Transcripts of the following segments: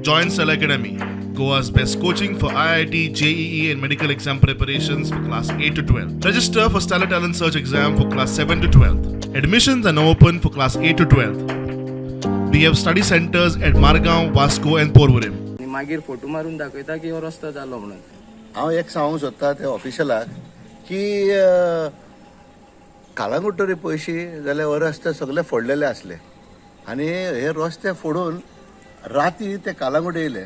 Join Stellar Academy, Goa's best coaching for IIT, JEE, and medical exam preparations for class 8 to 12. Register for Stellar Talent Search exam for class 7 to 12. Admissions are now open for class 8 to 12. We have study centers at Margao, Vasco, and Porvorim. आनी मागीर photo मारून दाखयता की हो रस्तो जालो म्हणून. हांव एक सांगूंक सोदता त्या ऑफिशलाक की कालांगूट तरी पयशी जाल्यार हो रस्ते सगळे फोडलेले आसले आनी हे रस्ते फोडून राती ते कालांगूट येयले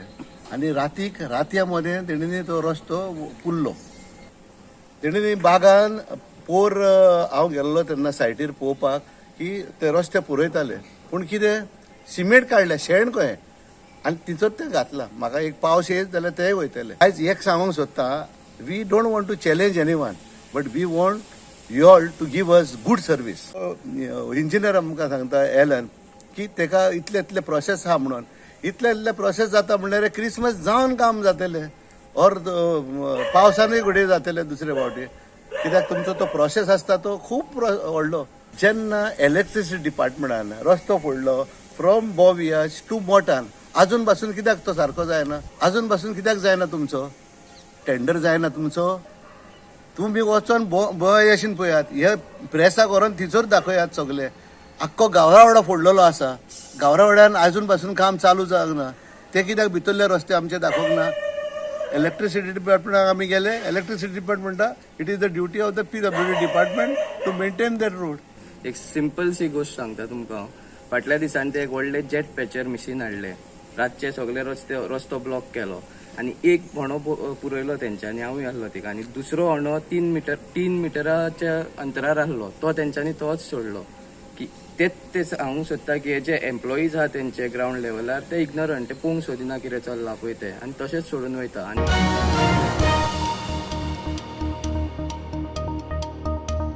आनी रातीक रातया मदें तेणींनी तो रस्तो पुरलो. तेणींनी बागान पोर हांव गेल्लो तेन्ना सायटीर पळोवपाक की ते रस्ते पुरयताले, पूण कितें सिमेंट काडलें, शेण कहें आनी तिचोच तें घातलां. म्हाका एक पावस येयत जाल्यार तेय वयतले. आयज एक सांगूंक सोदता, we don't want to challenge anyone, but we want you all to give us good service. Engineer आमकां सांगता एलन की तेका इतले इतले प्रोसेस आहा म्हणून. इतले इतले प्रोसेस जाता म्हणल्यार क्रिसमस जावन काम जातलें ऑर पावसानूय घडये जातलें दुसरे फावटी, कित्याक तुमचो तो प्रोसेस आसता तो खूब व्हडलो. जेन्ना इलेक्ट्रिसिटी डिपार्टमेंटान रस्तो फोडलो फ्रॉम बोवियाज टू मोटान, अजून पासून कित्याक तो सारको जायना? अजून पासून कित्याक जायना तुमचो टेंडर जायना तुमचो? तुमी वचोन बोयाशीन पळयात, हे प्रेसाक व्हरोन थंयसर दाखयात. सगळे आख्खो गावरावाडो फोडलेलो आसा. गावरावाड्यान अजून पासून काम चालू जावंक ना. ते कित्याक भितरले रस्ते आमचे दाखोवंक ना? इलेक्ट्रिसिटी डिपार्टमेंटाक आमी गेले. इलेक्ट्रिसिटी डिपार्टमेंट म्हणटा, it is the duty of the PWD department to maintain that road. एक सिंपल सी गोश्ट सांगता तुमकां हांव. फाटल्या दिसांनी ते एक व्हडलें जेट पॅचर मशीन हाडलें. रातचे सगळे रस्ते रस्तो ब्लॉक केलो आनी एक होंडो पुरयलो तेंच्यांनी. हांवूय आसलो थिंगा. आनी दुसरो होंडो 3 मिटर, 3 मिटराच्या अंतरार आसलो, तो तेंच्यांनी तोच सोडलो. की तेच ते सांगूंक सोदता की हे जे एम्प्लॉईज आहा तेंचे ग्रावंड लेवलार, ते इग्नोरंट. ते पळोवंक सोदिना कितें चल्लां पळय तें आनी तशेंच सोडून वयता. आनी